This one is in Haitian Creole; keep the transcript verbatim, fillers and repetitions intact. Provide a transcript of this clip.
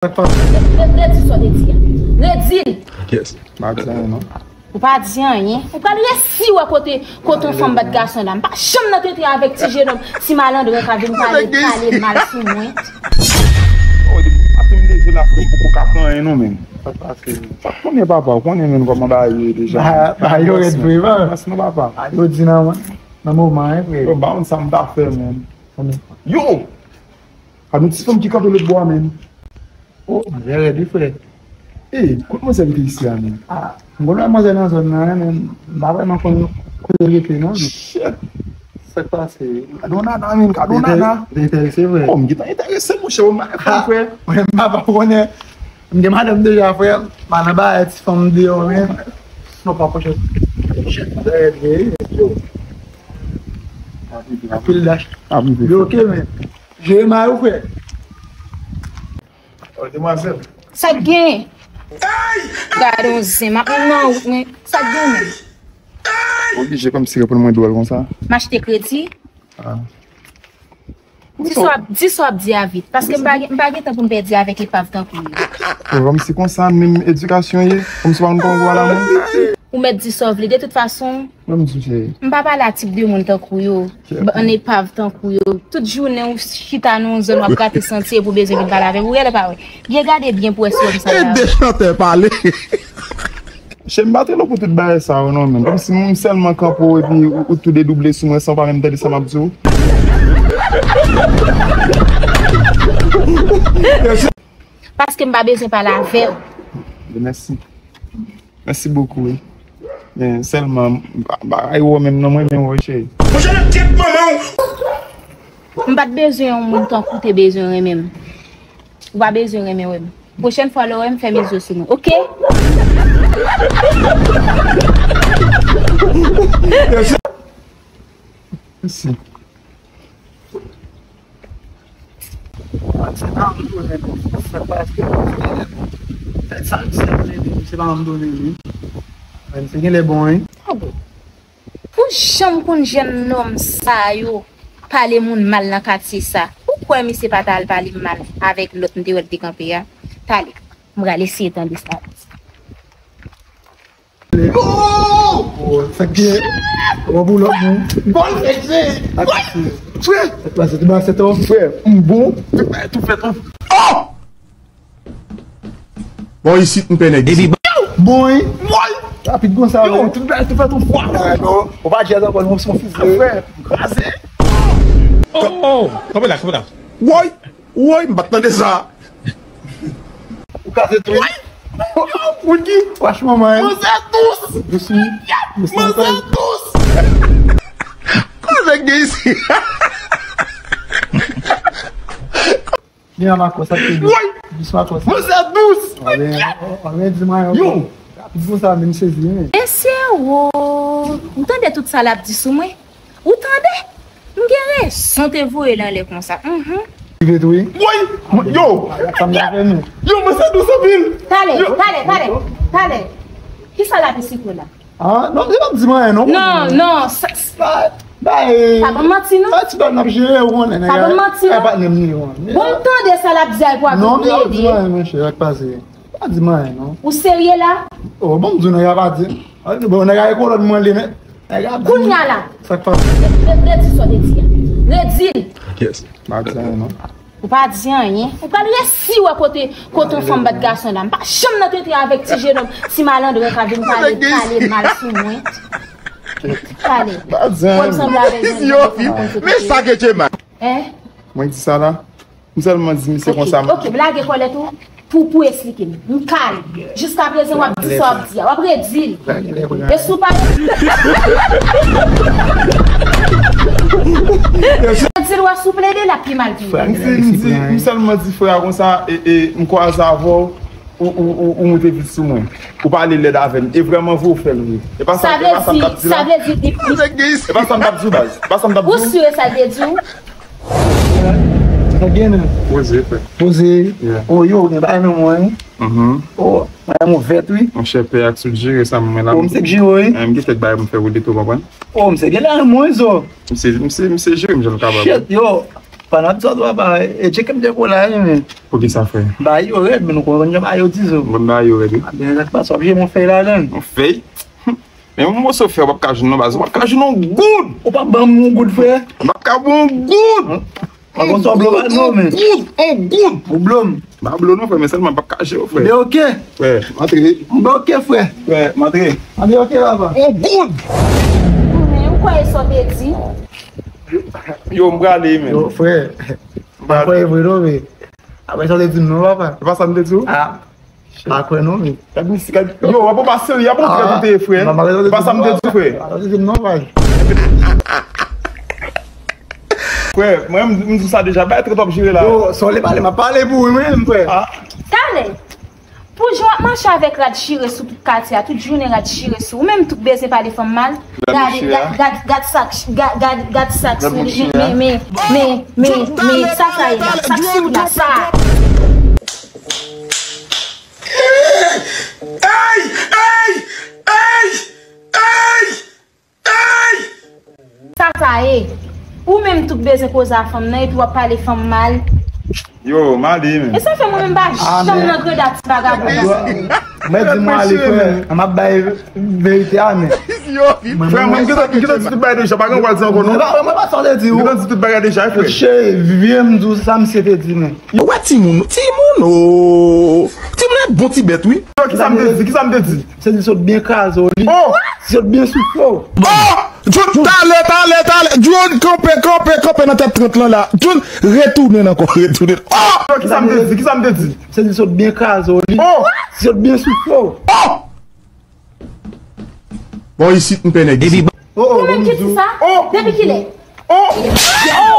Sa k pase? Re- re- Redi sa w te di a. Redi l. Yes. Pa di anyen, non. Ou pa di anyen. Ou pral resi wè kote, kote yon fanm bat gason la. M pa janm nan tete avèk ti jenòm, ti malandren ka vin pale, pale mal sou mwen. Oh, depi maten m leve la, frè, m poko ka pran anyen, non, menm. Sa k pase? Sa k konnen, papa, ou konnen menm kòman bagay yo ye deja. Bagay yo rèd vre, man. Mas non, papa. Yo di nan, nan moman, hein, frè. Yo, ba m sa m ta fè, menm. Yo! Gad yon ti fanm ki kanpe lòt bò a, menm. Oh, manzè rèd wi, frè. Ey, kot manzè ki te isi a, menm? Ah, m konn wè manzè nan zòn nan, men m pa vrèman konn kote l rete, non, men. Shit! Sa k pase? Gad yon nana, menm, gad yon nana. Te enterese, frè. Oh, m gentan enterese, monchè, w mal fè, frè. Mwen, m pa, pa konnen. M gen madanm deja, frè. M pa nan bagay ti fanm deyò, men. Non, pa pochèt. Shit, manzè rèd, wi, yo. Anpil dash. Yo, ok, men. Jere may ou, frè. Oh, demwazèl. Sa k gen? Gade yon zen, m ap nan wout mwen. Sa k gen menm? Oblije kòmsi reponn mwen dwòl konsa. M achte kredi. Ah. Di sa w ap, di sa w ap di a vit. Paske m pa gen, m pa gen tan pou m pèdi avèk epav tankou w. Kòmsi konsa, menm edikasyon ye. Kòmsi w pa konn kòman w ala mwen. Ou mèt di sa w vle. De tout fason, mwen, m di w, cheri, m pa pale a tip de moun tankou yo. Bann epav tankou yo. Tout jounen ou chita nan yon zòn w ap grate santi epi w bezwen vin pale avè m. Ou genlè pa wè. Byen gade byen pou wè si w wè m sa la. Ede chantè pale. Cheri, m pa te la pou tout bagay sa yo non, menm. Kòmsi m sèlman kanpe w epi ou, ou tou dedouble sou mwen san w pa menm tande sa m ap di w. Paske m pa bezwen pale avè w. Mèsi. Mèsi bokou, wi. Men sèlman, m pa, m pa ray wè w menm non, mwen renmen wè w, cheri. Monchè, nan tèt manman w. M pa t bezwen yon moun tankou w te bezwen renmen m. Ou pa bezwen renmen wè m. Pwochèn fwa lè w wè m, fèmen je w sou mwen, oke? Mèsi. Se pa m tounen non. Sa k pase? Sa, sa tounen li, se pa m tounen li. Men se genlè bon, wi. Ah bon. Pou jan m konn jèn nonm sa yo pale moun mal nan katye sa, ou kwè misye pa t al pale m mal avèk lòt m te wè l te kanpe a? Talè, m pral eseye tande sa. Oh! Sa k gen? Wap ou lòt moun. Bòl fèt, se. Frè! Sa k pase? Ti ba sèt an. Frè, m bon. Tou fèt, tou fèt. Oh! Bon, isit, m pè nèg isit. Bon, wi. Woy! Rapid konsa, yo, wi. Tout bagay tou fèt yon fwa. Ah, non. Ou pa jazz ankò, non, se yon fizi. Frè, m kraze. Oh, oh, kanpe la, kanpe la. Woy! Woy, m pa t tande sa. Ou kraze tou. Woy! Woy! Wash manman, hein. Manzè dous! Dous, wi. Manzè dous! Kote nèg gen isi? Byen, Marco, sa k te di? Woy! Dous, Marco. Manzè dous! Anben, anben, di mwen, yo, rapid konsa, men m sezi, men. Mesye, wo! M tande tout sa l ap di sou mwen. Ou tande? M gen rezon te voye l anlè konsa. Mhm. Rive tou, wi. Woy! Yo! Sa m ta fè, men? Yo, manzè dous anpil! Talè, talè, talè, talè. Kisa l ap eseye la? Ah, non, li p ap di m anyen, non. Non, non, sa, sa. Ba, ba, eh, pa ban m manti, non. Sa ti dòl n ap jere, ou konnen, nèg la. Pa ban m manti, non. Patnè m li, ou konnen. Bon, m tande sa l ap di a, pou ap plede. Non, li p ap di m anyen, monchè, sa k pase. Pa di m anyen, non. Ou serye la? Oh, bon, m di w, nèg la pa di. Bon, nèg la e kolòn mwen, li, men. Nèg la ap di. Kounye a la. Sa k pase? Re- re- Redi sa w te di a. Redi l. Yes. Pa di anyen, non. Ou pa di anyen. Ou pral resi wè kote, kote yon fanm bat gason la. M pa janm nan tete avèk ti jenòm, ti malandren ka vin pale, pale mal sou mwen. Pale. Pa di anyen. Wè m sanble avèk yon nèg ki konn se kote. Men sa ke Jemma. Hein? Mwen di sa la. M sèlman di misye konsa. Ok, ok, lage kòlèt ou. Pou, pou esplike m. M kal. Jiskaprezan w ap di sa w ap di a. W ap redi l. E si w pa redi l, w ap pi mal tou. M di, m di, m sèlman di frè a konsa, e, e, m kwaze avè w, ou, ou, ou, ou moute vit sou mwen. Ou pale lèd avè m. E vrèman vre ou fè l vre. E pa sa, e pa sa m t ap di la. Sa vle di, sa vle di, li, li, e pa sa m t ap di w, baz. E pa sa m t ap di w. Ou si e sa l te di w? Sa gen menm? Poze, frè. Poze. Yeah. Oh, yo, gen bagay nan mwen, wi. Mhm. Oh, mwen, mwen vèt, wi. Monchè, pè ak sou jere sa, mwen la. Oh, misye k jere, wi. Eh, m gen kèk bagay pou m fè ou deto, konprann? Oh, misye gen nan mwen, zo. Misye, misye, misye jere m jan l kapab. Shit, yo. Pandan tout sa, papa, e tcheke m te kou la, wi, men. Poukisa, frè? Ba yo rèd, men nou konn jan ba yo di zo. Mwen ba yo rèd, wi. A, ben, sa k pase, w ap jere yon fèy ladan l. Yon fèy? Men yon moso fè, w p ap ka jwenn non, baz. W p ap ka jwenn yon goud. Ou p ap ban m yon goud, frè? M p ap ka ban w yon goud. An? Pa konn sa w blo pa non, men. Yon goud, yon goud. Ou blo m? M pa blo non, frè, men sèlman m p ap ka jere w, frè. Ben, oke. Frè, m antre. Ben, oke, frè. Frè, m antre. Antre, oke, papa. Yon goud. Men, ou kwè e sa w te di? Yo, m prale, men. Yo, frè. M pa kwè e vre non, men. Apre sa w te di m non, papa. E pa sa m te di w? A. Pa kwè non, men. Gad misye, gad. Yo, w ap pa serye, ap on trèt ou te ye, frè. E pa sa m te di w, frè. Frè, mwen, m, m di w sa deja, bay trèt w ap jere la. Yo, sa w vle pale, m ap pale pou ou, wi, mwen menm, frè. A. Talè, pou jan w ap mache avèk rad chire sou tout katye a, tout jounen rad chire sou ou, menm tou bezwen pale fanm mal. Gade, gad, gad, gad sa k, gad, gad, gad sa k sou li, men, men, men, men, men, sa sa ye la, sa k sou la, sa. Ey! Ey! Ey! Ey! Ey! Sa sa ye? Ou menm tou k bezwen koze a fanm nan, epi w ap pale fanm mal. Yo, m ale, men. E sa fè mwen menm pa janm nan greda ti vagabon nan. Mwen di mwen ale, frè, m ap bay verite a, men. Frè, mwen, m gentan, m gentan di tout bagay deja, pa gen w pral di ankò, non. Mwen pa, mwen pa sa w te di, ou. M gentan di tout bagay deja, frè. Cheri, vye m di w sa misye te di, men. Ou wè timoun, timoun, o. Timoun e bon ti bèt, wi. Yo, kisa m te di? Kisa m te di? Se di sot byen kraze w li. Oh! Sot byen soufle w. Oh! John, talè, talè, talè. John, kanpe, kanpe, kanpe nan tèt trant lan la. John, retounen ankò, retounen. Oh! Yo, kisa m te di? Kisa m te di? Se di sot byen kraze w li. Oh! Sot byen soufle w. Oh! Bon, isit, m pè nèg isit. Oh, oh, ou menm ki di sa? Oh! Depi kilè? Oh! Oh!